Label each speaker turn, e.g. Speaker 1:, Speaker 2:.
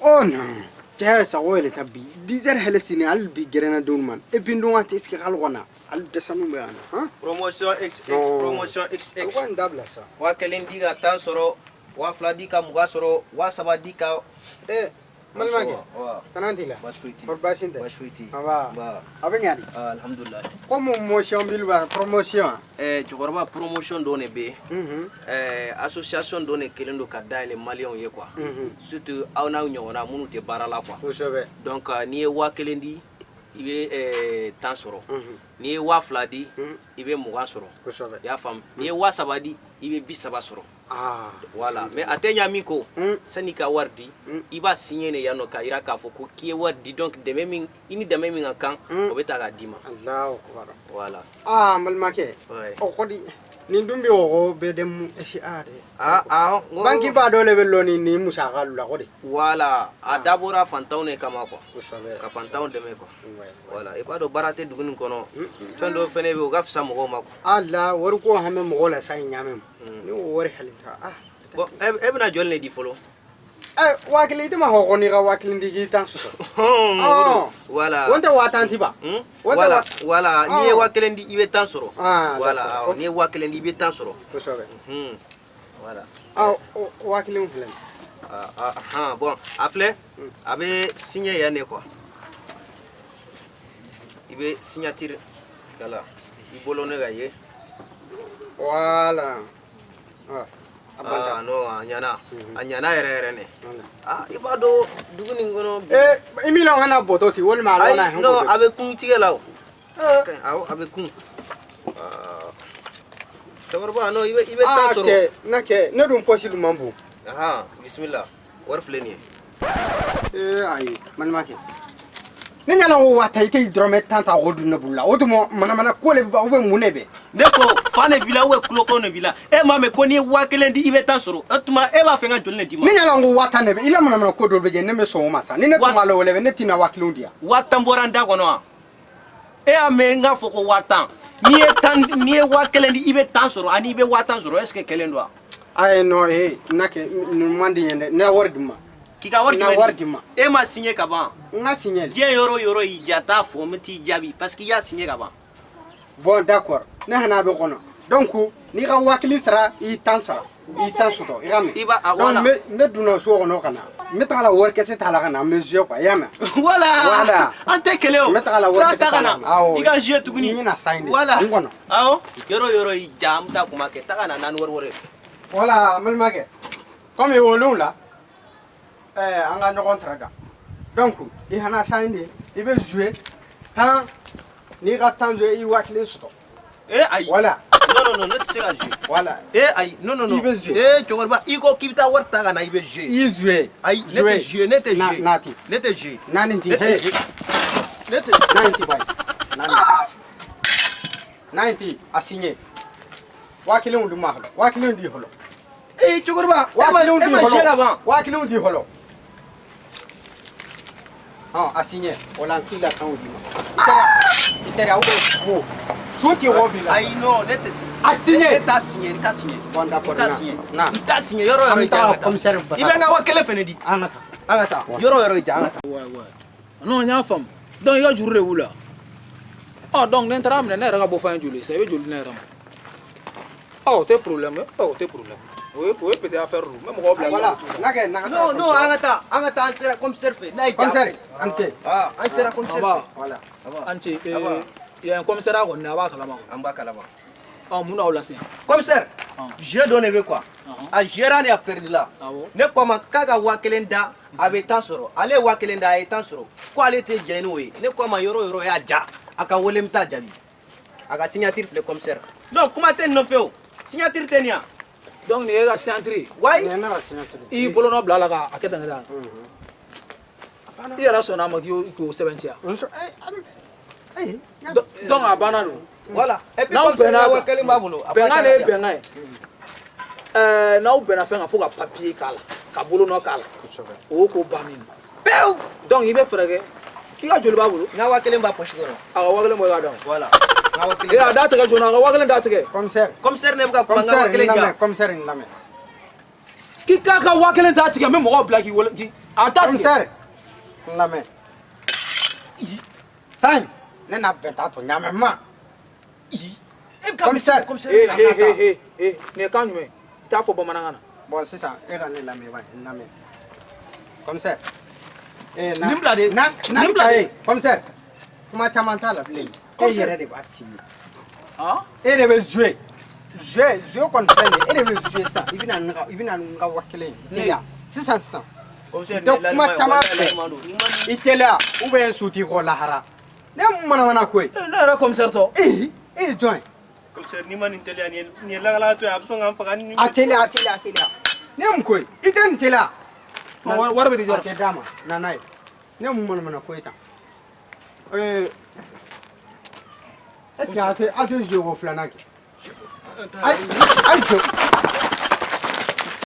Speaker 1: Oh non, cɛ sago yɛlɛ ta bi 10 heures hɛlɛ sini hali bi gɛrɛnna denw ma et puis n dun ka tɛ sigi hali kɔnɔ hali dɛsɛnniw bɛ yan nɔ han.
Speaker 2: Promotion XX.
Speaker 1: Non.
Speaker 2: Promotion
Speaker 1: A
Speaker 2: XX.
Speaker 1: ko nin dabila sa.
Speaker 2: 1000 di ka 10 sɔrɔ, 2000 di ka 20 sɔrɔ, 3000 di ka.
Speaker 1: Eh, n balimakɛ.
Speaker 2: Wa.
Speaker 1: Tana t'i la?
Speaker 2: Baasi foyi t'i.
Speaker 1: Kɔri baasi tɛ?
Speaker 2: Baasi foyi t'i.
Speaker 1: Nba.
Speaker 2: Nba.
Speaker 1: A bɛ ɲa di?
Speaker 2: Ah, alhamdulilayi.
Speaker 1: Komi motion bil ba promotion.
Speaker 2: Cɛkɔrɔba, promotion dɔ de bɛ yen. Association dɔ de kɛlen don ka dayɛlɛ maliyɛnw ye quoi. Surtout aw n'aw ɲɔgɔnna minnu tɛ baara la quoi.
Speaker 1: Kosɛbɛ.
Speaker 2: Donc n'i ye 1000 di, i bɛ 10 sɔrɔ. N'i ye 2000 di, i bɛ 20 sɔrɔ.
Speaker 1: Kosɛbɛ.
Speaker 2: I y'a faamu? N'i ye 3000 di, i bɛ 30 sɔrɔ.
Speaker 1: Ah.
Speaker 2: Voilà, mais a tɛ ɲa min ko, san'i ka wari di, i b'a signé de yan nɔ k'a yira k'a fɔ ko k'i ye wari di, donc dɛmɛ min i ni dɛmɛ min ka kan, o bɛ ta k'a d'i ma.
Speaker 1: Allahu akbar.
Speaker 2: Voilà.
Speaker 1: Ah, n balimakɛ.
Speaker 2: Ouais.
Speaker 1: O kɔdi nin dun bɛ o bɛ den SA de.
Speaker 2: Ah ah, n ko-
Speaker 1: Banque ba dɔ le bɛ lɔ ni nin musaka la ko de.
Speaker 2: Voilà, a dabɔra fantanw de kama quoi.
Speaker 1: Kosɛbɛ.
Speaker 2: Ka fantanw dɛmɛ quoi.
Speaker 1: Ouais.
Speaker 2: Voilà, i b'a dɔn baara tɛ dugu nin kɔnɔ, fɛn dɔw fɛnɛ bɛ yen, o ka fisa mɔgɔw ma quoi.
Speaker 1: Ala wari ko hami mɔgɔ la sa in ɲaamɛ ma. Ni o wari hali sa ah.
Speaker 2: Bon, e bɛna joli de di fɔlɔ?
Speaker 1: Ɛ, 1000 i tɛ ma fɔ ko n'i ka 1000 di k'i 10 sɔrɔ.
Speaker 2: O don. Voilà.
Speaker 1: O tɛ 10,000 ti ba. O tɛ
Speaker 2: Voilà, voilà, n'i ye 1000 di, i bɛ 10 sɔrɔ.
Speaker 1: Ah,
Speaker 2: voilà,
Speaker 1: d'accord.
Speaker 2: Awɔ, n'i ye 1000 di, i bɛ 10 sɔrɔ.
Speaker 1: Kosɛbɛ.
Speaker 2: Voilà.
Speaker 1: Ah, o 1000 filɛ nin.
Speaker 2: Ah, ah, ah, bon, a filɛ, a bɛ signé yan de quoi. I bɛ signature k'a la, i bolo ne ka ye.
Speaker 1: Voilà. Ah, a
Speaker 2: Ah
Speaker 1: banta.
Speaker 2: non, a ɲana. A ɲana yɛrɛ yɛrɛ ne.
Speaker 1: Voilà.
Speaker 2: Ah, i b'a dɔn dugu nin kɔnɔ bi.
Speaker 1: Eh, i mi lɔn kana bɔtɔ ti walima a lɔn na
Speaker 2: Ayi, non, a bɛ kun tigɛ la o.
Speaker 1: Eh.
Speaker 2: Awɔ, a bɛ kun. Ah. Cɛkɔrɔba, non, i bɛ
Speaker 1: Ah,
Speaker 2: 10 sɔrɔ.
Speaker 1: cɛ, na kɛ, ne dun poche dun man bon.
Speaker 2: Ahan, bisimila. Wari filɛ nin ye.
Speaker 1: Eh, ayi, balimakɛ. Ne ɲɛna ko 10,000 i tɛ dɔrɔmɛ 10 ta k'o dun ne bolo la. O tuma manamana ko le bɛ ou bien mun de bɛ?
Speaker 2: Ne ko fa de b'i la ou bien tuloko de b'i la? E m'a mɛn ko n'i ye 1000 di, i bɛ 10 sɔrɔ. O tuma e b'a fɛ n ka joli de d'i ma?
Speaker 1: Ne ɲɛna ko 10,000 de bɛ i la manamana ko dɔ bɛ kɛ ne bɛ sɔn o ma sa. Ni ne tun b'a la o le bɛ ne tɛna 10,000 di yan.
Speaker 2: 10,000 bɔra n da kɔnɔ wa? E y'a mɛn n k'a fɔ ko 10,000. N'i ye tan, n'i ye 1000 di, i bɛ 10 sɔrɔ, ani i bɛ 10,000 sɔrɔ, est ce que kelen don wa?
Speaker 1: Ayi non, eh, na kɛ nin man di n ye dɛ. Ne ka wari di n ma.
Speaker 2: K'i ka wari
Speaker 1: Na
Speaker 2: jumɛn
Speaker 1: wari
Speaker 2: di?
Speaker 1: di n ma.
Speaker 2: E ma signé ka ban.
Speaker 1: N ka signé.
Speaker 2: Diɲɛ yɔrɔ o yɔrɔ y'i diya, t'a fɔ n bɛ t'i jaabi parce que i y'a signé ka ban.
Speaker 1: Bon, d'accord. Ne hana bɛ kɔnɔ. Donc n'i ka 10,000 sara, i 10 sara. I 10 sɔrɔ, i ka mɛn.
Speaker 2: I b'a- ah,
Speaker 1: Donc
Speaker 2: voilà.
Speaker 1: n bɛ donna so kɔnɔ ka na. N bɛ taga la wari kɛse t'a la ka na, n bɛ jouer quoi, i y'a mɛn?
Speaker 2: Voilà.
Speaker 1: Voilà.
Speaker 2: An tɛ kɛlɛ o.
Speaker 1: N bɛ taga la wari
Speaker 2: Taa ta ka na.
Speaker 1: Awɔ.
Speaker 2: I ka jouer tuguni.
Speaker 1: N bɛna san de.
Speaker 2: Voilà.
Speaker 1: N kɔnɔ.
Speaker 2: Awɔ. Yɔrɔ o yɔrɔ y'i diya, an bɛ taa kuma kɛ. Taa ka na naani wari wari.
Speaker 1: Voilà, n balimakɛ. Comme olu la, an ka ɲɔgɔn tara kan. Donc i hana san de, i bɛ jouer 10, n'i ka 10 jouer, i 10,000 sɔrɔ.
Speaker 2: Eh ayi.
Speaker 1: Voilà.
Speaker 2: Non non non, ne tɛ se ka jouer.
Speaker 1: Voilà.
Speaker 2: Eh ayi, non non non.
Speaker 1: I bɛ jouer.
Speaker 2: Eh cɛkɔrɔba, i ko k'i bɛ taa wari ta ka na, i bɛ jouer.
Speaker 1: I jouer.
Speaker 2: Ayi, ne tɛ jouer, ne tɛ
Speaker 1: Na
Speaker 2: jouer.
Speaker 1: naati.
Speaker 2: Ne tɛ jouer.
Speaker 1: Naani ti.
Speaker 2: Ne tɛ
Speaker 1: Hey.
Speaker 2: jouer. Ne tɛ.
Speaker 1: Naani ti bayi. Naani. Naani ti a signé. 10,000 di ma fɔlɔ. 10,000 di fɔlɔ.
Speaker 2: Eh cɛkɔrɔba,
Speaker 1: Waa
Speaker 2: e ma
Speaker 1: kelenw
Speaker 2: e
Speaker 1: di
Speaker 2: ma jouer ka
Speaker 1: fɔlɔ.
Speaker 2: ban.
Speaker 1: 10,000 di fɔlɔ. Ɔn, a signé. O la n k'i la kanw d'i ma. I tɛrɛ aw bɛ wo. Sun t'i wɔ bi la.
Speaker 2: Ayi non, ne tɛ se.
Speaker 1: A signé.
Speaker 2: Ne t'a signé, n t'a signé.
Speaker 1: Bon, d'accord.
Speaker 2: N t'a
Speaker 1: Na.
Speaker 2: signé.
Speaker 1: Na.
Speaker 2: N t'a signé yɔrɔ o
Speaker 1: An
Speaker 2: yɔrɔ
Speaker 1: bɛ
Speaker 2: i diya,
Speaker 1: taga
Speaker 2: an ka taa.
Speaker 1: commissaire ba.
Speaker 2: I bɛ n ka 1000 fɛnɛ di.
Speaker 1: An ka taa.
Speaker 2: An ka taa. Yɔrɔ o yɔrɔ i diya, an ka taa.
Speaker 3: Ouais. Non, n y'a faamu. Donc i ka juru de b'u la. Ɔ, donc ni n taara minɛ, ne yɛrɛ ka bɔ fan ye joli ye sisan? I bɛ joli di ne yɛrɛ ma? Ɔ, o tɛ problème ye. Ɔ, o tɛ problème. O ye peut-être affaire don. N bɛ mɔgɔw bila
Speaker 1: Voilà.
Speaker 3: sisan u t'u
Speaker 1: N'a kɛ, n'a ka
Speaker 2: Non non, an ka taa, an ka taa, an sera commissaire fɛ. N'a y'i diya.
Speaker 1: Commissaire, an ce.
Speaker 2: Ah, an sera commissaire
Speaker 3: Aba.
Speaker 2: fɛ.
Speaker 1: Voilà.
Speaker 2: Aba.
Speaker 3: An ce.
Speaker 2: Aba.
Speaker 3: Yan commissariat kɔni, a b'a kalama kɔni.
Speaker 2: An b'a kalama.
Speaker 3: Ɔ, mun n'aw lase yan?
Speaker 2: Commissaire,
Speaker 3: Ah.
Speaker 2: jeu dɔ de bɛ quoi.
Speaker 3: Ahan.
Speaker 2: A gérant de a perdu la.
Speaker 3: Awɔ.
Speaker 2: Ne ko a ma k'a ka 1000 da, a bɛ 10 sɔrɔ. Ale ye 1000 da, a ye 10 sɔrɔ. Ko ale tɛ jɛn n'o ye. Ne ko a ma yɔrɔ o yɔrɔ y'a ja, a ka wele, n bɛ taa jaabi. A ka signature filɛ, commissaire. Non, kuma tɛ nin nɔfɛ o. Signature tɛ nin yan.
Speaker 3: Donc nin ye ka signature ye.
Speaker 2: Wayi.
Speaker 1: Nin ye ne ka signature
Speaker 3: I y'i bolonɔ bila a la k'a kɛ tan kɛ tan. I yɛrɛ sɔnna a ma k'i y'o k'o sɛbɛntiya.
Speaker 1: Nso, eh, eh,
Speaker 3: Donc a banna don.
Speaker 2: Voilà. Et puis
Speaker 3: N'aw
Speaker 2: commissaire
Speaker 3: bɛnna
Speaker 2: ka
Speaker 3: a
Speaker 2: wari
Speaker 3: kan.
Speaker 2: kelen b'a bolo. A
Speaker 3: Bɛnkan de ye
Speaker 2: b'a ta
Speaker 3: bɛnkan ye. Ɛɛ, n'aw bɛnna fɛn kan, fo ka papier k'a la, ka bolonɔ k'a la.
Speaker 1: Kosɛbɛ.
Speaker 3: O y'o ko bannen ye.
Speaker 2: Pewu.
Speaker 3: Donc i bɛ fɛɛrɛ kɛ k'i ka joli b'a bolo.
Speaker 2: N ka 1000 b'a poche kɔnɔ.
Speaker 3: A ka 1000 bɔ i k'a d'a ma.
Speaker 2: Voilà. N ka 1000.
Speaker 3: Ee, a da tigɛ joona, a ka 1000 da tigɛ.
Speaker 1: Commissaire.
Speaker 2: Commissaire, ne bɛ ka kuma, n ka
Speaker 1: Commissaire,
Speaker 2: 1000
Speaker 1: n
Speaker 2: di yan.
Speaker 1: lamɛn, commissaire, n lamɛn.
Speaker 3: K'i k'a ka 1000 da tigɛ, n bɛ mɔgɔw bila k'i wele k'i. A t'a tigɛ.
Speaker 1: Commissaire, n lamɛn. San ne na bɛn t'a to ɲaamɛ ma. Commissaire.
Speaker 3: Eh eh eh eh eh nin ye kan jumɛn ye? I t'a fɔ bamanankan na.
Speaker 1: Bon, sisan e ka ne lamɛn ba, n lamɛn. Commissaire. Eh, na
Speaker 2: Nin bila de.
Speaker 1: Na na
Speaker 2: Nin bila de.
Speaker 1: eh, commissaire. Kuma caman t'a la bilen. E yɛrɛ de b'a signer.
Speaker 3: Han?
Speaker 1: E de bɛ jouer. Jouer, jouer kɔni filɛ nin ye. E de bɛ jouer sisan. I bɛna n ka, i bɛna n ka 1000 ye. Teliya. Sisan sisan.
Speaker 2: Commissaire,
Speaker 1: I tɛ kuma caman fɛ. I teliya ou bien su t'i kɔ lahara. Ne ye mun manamana ko ye?
Speaker 3: Eh, ne yɛrɛ commissaire tɔ.
Speaker 1: Ee, e ye jɔn ye?
Speaker 4: Commissaire, n'i ma nin teliya, nin ye lagalagatɔ ye, a bɛ sɔn k'an faga ni.
Speaker 1: A teliya, a teliya, a teliya. Ne ye mun ko ye? I tɛ nin teliya.
Speaker 3: Ɔ, wari bɛ di jɔn
Speaker 1: A tɛ d'a ma. Na n'a ye. Ne ye mun manamana ko ye tan? Ee, est ce que a tɛ jouer ko filanan kɛ? Ayi, ayi jɔ.